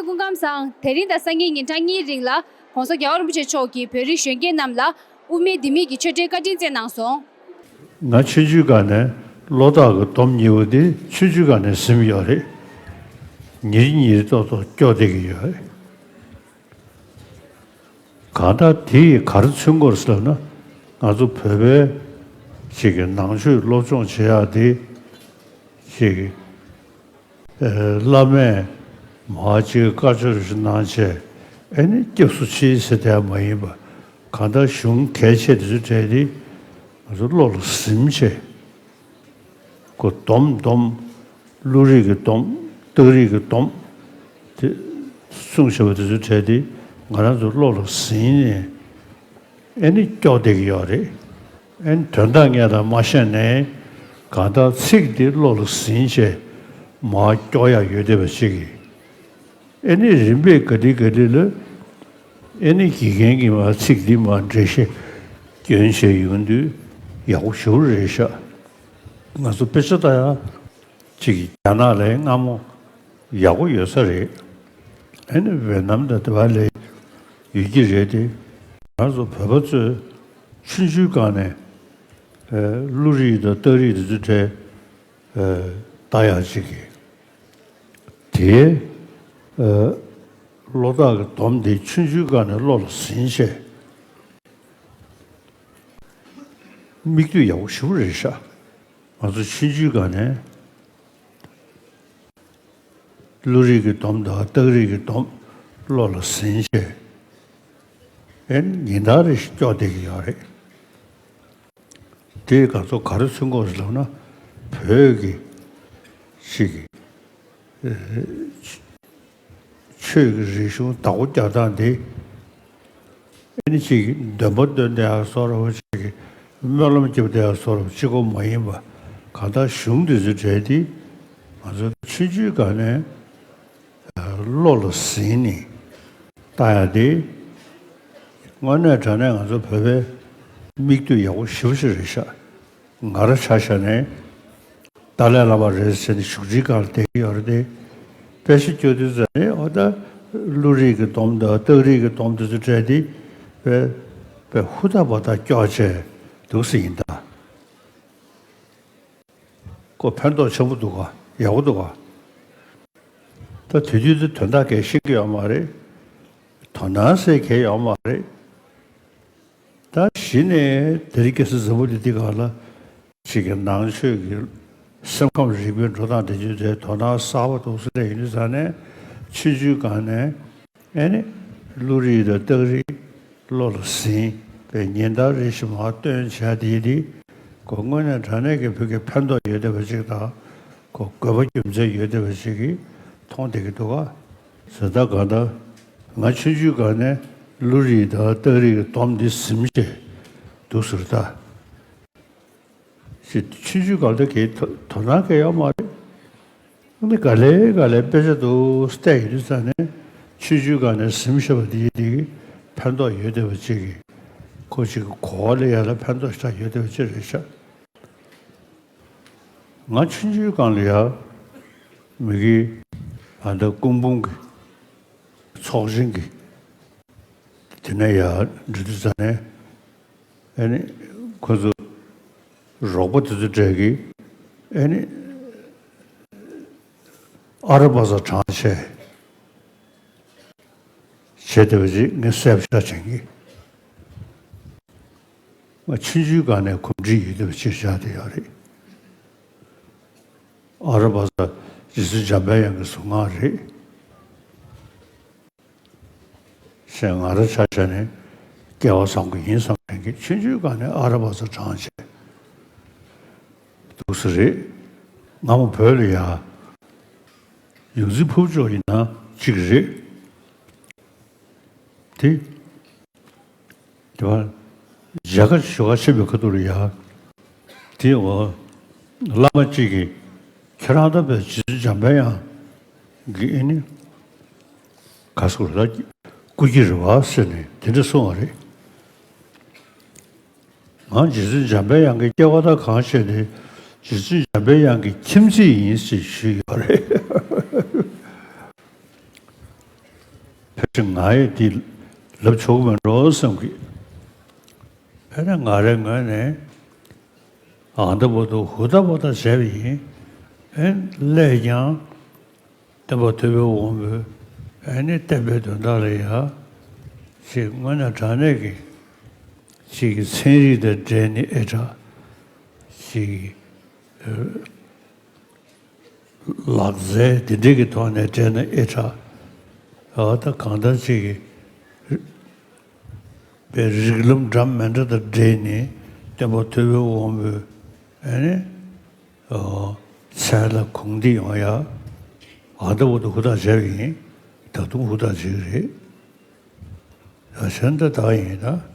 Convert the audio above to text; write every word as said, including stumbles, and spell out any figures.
སྐུ་ཁམས་བཟང་། དེ་རིང་དང་སང་ཉིན་ཉིན་གྲངས་གཉིས་རིང་ལ་༸གོང་ས་༸རྒྱལ་བ་རིན་པོ་ཆེ་མཆོག་གིས་བོད་རིགས་གཞོན་སྐྱེས་རྣམས་ལ་དབུ་མའི་ལྡེ་མིག་གི་ཆོས་འབྲེལ་བཀའ་དྲིན་བསྩལ་གནང་སོང་། ང་ཆུང་ཆུང་སྒང་ནས་བློ་ཐག་གི་སྡོམ་གཉིས་པོ་དེ་ཆུང་ཆུང་སྒང་ནས་ཟིན་ཡོད་རེད། ཉིན་ཉིན་ཏོག་ཏོག་སྐྱོ་བསྡད་ཀྱི་ཡོད་རེད། གང་ལྟར་དེ་ཡིས་ག་རེ་མཚོན་གྱི་ཡོད་ཟེར་ན། ང་ཚོ་བོད་པའི་ཅིག་གི་ནང་ཆོས་སློབ་སྦྱོང་བྱེད་ཡག་དེ་ཅིག་གི་ཨེ་བླ་མས་མ་ཅིག་བཀའ་ཆོས་རེ་ཞིག་གནང་བྱས། ཨེ་ནི་སྐྱབས་སུ་མཆི་ཟེར་དེ་མ་ཡིན་པ། གང་ལྟར་གཞུང་གལ་ཆེ་དེ་ཚོའི་གྲས་དེ་ང་ཚོ་བློ་ལ་ཟིན་བྱས། ཁོ་སྡོམ་སྡོམ། བློ་རིག་གི་སྡོམ། རྟགས་རིག་གི་སྡོམ། དེ་གསུངས་བཞག་པ་དེ་ཚོའི་གྲས་དེ་ང་རང་ཚོ་བློ་ལ་ཟིན་ནས། ཨེ་ནི་སྐྱོ་བསྡད་ཀྱི་ཡོད་རེད། ཨེ་ནི་དོན་དག་ངས་ད་མ་ཤེས་ནའི་གང་ལྟར་ཚིག་འདི་བློ་ལ་ཟིན་བྱས་མར་སྐྱོ་ཡག་ཡོད་བསྡད་པ་ཅིག་གིས། ཨེ་ནི་རིམ་པས་ག་ལེ་ག་ལེ་ལ་ཨེ་ནི་དགེ་རྒན་གྱིས་མར་ཚིག་འདི་མར་འགྲེལ་བཤད་སྐྱོན་བྱས་ཡོང་དུས་ཡག་པོ་ཞེ་པོ་རེད་ཤག་ང་ཚོ་དཔེ་ཆ་ལྟ་ཡག་ཅིག་གིས་རྒྱ་ནག་ལ་སྔ་མོ་ཡག་པོ་ཡོད་ས་རེད། ཨེ་ནི་ཝེ་ནམ་དང་དེ་བ་ལ་ཡོད་ཀྱི་རེད་དེ། ང་ཚོ་བོད་པ་ཚོས་ཆུང་ཆུང་སྒང་ནས་ཨེ་བློ་རིག་དང་རྟགས་རིག་དེ་ཚོ་གྲས་ཨེ་ལྟ་ཡག་ཅིག་གིས། དེའི་ཨེ་བློ་ཐག་གི་སྡོམ་དེ་ཆུང་ཆུང་སྒང་ནས་བློ་ལ་ཟིན་བྱས། མིག་ལྟོས་ཡག་པོ་ཞེ་པོ་རེད་ཤག་ང་ཚོ་ཆུང་ཆུང་སྒང་ནས་བློ་རིག་གི་སྡོམ་དང་རྟགས་རིག་གི་སྡོམ་བློ་ལ་ཟིན་བྱས། ཨེ་ཉིན་ལྟར་རེ་བཞིན་སྐྱོ་བསྡད་ཀྱི་ཡོད་རེད། དེས་ང་ཚོ་ག་རེ་མཚོན་གྱི་ཡོད་ཟེར་ལབ་ན། བོད་ཀྱི་ཅིག་གི་ཨེ་ཆོས་ཀྱི་རིག་གཞུང་བདག་པོ་རྒྱག་སྟངས་འདི། ཨེ་ནི་ཅིག་འདོན་པ་འདོན་བསྡད་ཡག་བཟོ་འདྲ་པོ་ཅིག་གི་སྨོན་ལམ་རྒྱབ་བསྡད་ཡག་བཟོ་འདྲ་པོ་གཅིག་པོ་མ་ཡིན་པ། གང་ལྟར་གཞུང་འདི་ཚོའི་གྲས་འདི་ང་ཚོ་ཆུང་ཆུང་སྒང་ནས་བློ་ལ་ཟིན་ནས་ལྟ་ཡག་དེ། དངོས་གནས་དྲང་གནས་ང་ཚོ་བོད་པའི་མིག་ལྟོས་ཡག་པོ་ཞེ་པོ་ཅིག་རེད་ཤག་ང་རང་ཆ་བཞག་ནས་ཏཱ་ལའི་བླ་མ་རེད་ཟེར་ནས་བཞུགས་ཁྲིའི་སྒང་ལ་བསྡད་ཀྱི་ཡོད་རེད་དེ། དཔེ་ཆ་སྐྱོར་དུས་ཙམ་ནས་འོ་ད་བློ་རིག་གི་སྡོམ་དང་རྟགས་རིག་གི་སྡོམ་དེ་ཚོ་སྤྲད་དེ། དཔེ་དཔེ་ཧུར་ཐག་པ་ཐག་སྐྱོར་བྱས་འདུག་སེ་ཡིན་ད། ཁོ་ཕན་ཐོགས་ཆེན་པོ་འདུག་ག་ཡག་པོ་འདུག་ག་ད་དེ་དུས་དེ་དོན་དག་གས་ཤེས་ཀྱི་ཡོད་མ་རེད། དོ་སྣང་ཟེར་གས་ཡོད་མ་རེད། ད་གཞི་ནས་དེ་རིང་ཁ་སང་འཛམ་བུ་གླིང་འདི་སྒང་ལ་ཅིག་གི་ནང་ཆོས་ཀྱི་སེམས་ཁམས་རིག་པའི་འགྲོ་སྟངས་དེ་ཚོའི་གྲས་དོ་སྣང་གསར་པ་འདུག་སེ་སླེབས་ཡོང་དུས་ཙམ་ནས། ཆུང་ཆུང་སྒང་ནས་ཨེ་ནི་བློ་རིག་དང་རྟགས་རིག་བློ་ལ་ཟིན་པའི་ཉིན་ལྟར་རེ་བཞིན་མར་སྟོན་བྱས་དེ་དེ་ཁོ་དངོས་གནས་དྲང་གནས་ཀྱི་བོད་ཀྱི་ཕན་ཐོགས་ཡོད་བསྡད་པ་ཅིག་དང་། ཁོ་དགོས་པ་རྒྱུ་མཚན་ཡོད་བསྡད་པ་ཅིག་གིས་མཐོང་བསྡད་ཀྱི་འདུག་ག་ཟེར། ད་གང་ལྟར་ང་ཆུང་ཆུང་སྒང་ནས་བློ་རིག་དང་རྟགས་རིག་གི་སྡོམ་འདི་ཟིན་བྱས་འདུག་ཟེར་ད། ཅིག་ཆུང་ཆུང་སྒང་ལ་གའི་དོ་དོ་སྣང་གང་ཡང་ཡོད་མ་རེད། ཨ་ནི་ག་ལེ་ག་ལེ་དཔེ་ཆ་འདུག་སེ་བལྟས་ཡོང་དུས་ཙམ་ནས་ཆུང་ཆུང་སྒང་ནས་ཟིན་བྱས་པ་འདི་འདི་གིས་ཕན་ཐོགས་ཡོད་བསྡད་པ་ཅིག་གིས། ཁོ་ཅིག་གི་གོ་བ་ལ་ཡར་ལ་ཕན་ཐོགས་ཞེ་དྲག་ཡོད་བསྡད་པ་ཅིག་རེད་ཤག་ང་ཆུང་ཆུང་སྒང་ལ་ཡ་མི་གི་ཨ་ད་སྐུ་འབུམ་གྱི་ཚོགས་ཆེན་གྱི་དེ་ནས་ཡར་འགྲོ་དུས་ཙམ་ནས། ཨ་ནི་ཁོ་ཚོ་རོགས་པ་དེ་ཚོ་གྲས་ཀྱིས་ཨ་ནི་ཨ་ར་པ་ཙ་བགྲངས་བྱས་བྱས་བསྡད་པ་ཅིག་ངས་གསལ་པོ་ཆགས་བྱུང་གི། ང་ཆུང་ཆུང་སྒང་ནས་གོམས་འདྲིས་ཡོད་བསྡད་པ་ཅིག་ཆགས་བསྡད་ཡོད་རེད། ཨ་ར་པ་ཙ་རྗེ་བཙུན་འཇམ་དཔལ་དབྱངས་ཀྱི་གཟུངས་སྔགས་རེད། ཞེས་ང་རང་ཆ་བཞག་ནས་སྐལ་བ་བཟང་པོ་ཡིན་བསམ་མཁན་གྱི་ཆུང་ཆུང་སྒང་ནས་ཨ་ར་པ་ཙ་བགྲངས་བྱས་འདུག་སེ་རེད། སྔ་མོ་བོད་ལ་ཡ་ཡོངས་འཛིན་ཕུར་བུ་མཆོག་ཡིན་ན་གཅིག་རེད། དེ་དེ་བར་མཇལ་ཁ་ཞུ་ག་ཕྱིན་པའི་ཁ་ཐུག་ལ་ཡ། དེ་འོ་བླ་མ་གཅིག་གིས་ཁྱེད་རང་ད་བས་རྗེ་བཙུན་འཇམ་དཔལ་དབྱངས་ཀྱི་ཨེ་ནི་ག་སོ་ལ་སྐུ་སྐྱེ་རེད་བ་ཟེར་ནས་དེ་འདྲ་གསུངས་པ་རེད། ང་རྗེ་བཙུན་འཇམ་དཔལ་དབྱངས་ཀྱི་སྐྱེ་བ་དང་གང་བྱས་ཏེ་རྗེ་བཙུན་འཇམ་དཔལ་དབྱངས་ཀྱི་ཁྱིམ་མཚེས་ཡིན་ཞེས་ཞུས་ཡོད་རེད། ཅིག་ང་ཡི་འདི་ལབ་ཆོག་གི་མེད་འགྲོ་བསམ་གི། དཔེར་ན་ང་རའི་ངོས་ནས་ཨ་འདི་བར་དུ་ཧུར་ཐག་པ་ཐག་བྱས་པ་ཡིན། ཨེ་སླད་ཀྱང་སྟོན་པ་ཐུབ་པའི་དབང་པོས་ཨེ་ནི་བསྟན་པའི་དོན་དག་ལ་ཡ་ཅིག་དངོས་གནས་དྲང་གནས་ཀྱི་ཅིག་གི་ཚན་རིག་དང་འབྲེལ་ནས་ཨེ་དྲག་ཅིག་གི་ལག་རྩལ་འདི་འདྲའི་གི་ཐོག་ནས་སྤྲད་ན་ཨེ་དྲག་ཨ་ད་གང་ལྟར་ཅིག་གི་པའི་རིགས་ལམ་འདྲ་མི་འདྲ་དང་འབྲེལ་ནས་སྟོན་པ་ཐུབ་པའི་དབང་པོའི་ཨ་ནི་ཨོ་མཚན་ལ་དགོངས་ཏེ་ཡོང་ཡ། ཨ་ད་འུ་ད་ཧུར་ཐག་བྱས་པ་ཡིན། ད་དུང་ཧུར་ཐག་བྱེད་ཀྱི་རེད། ཡ་གཞན་ད་ད་ཡིན་ད།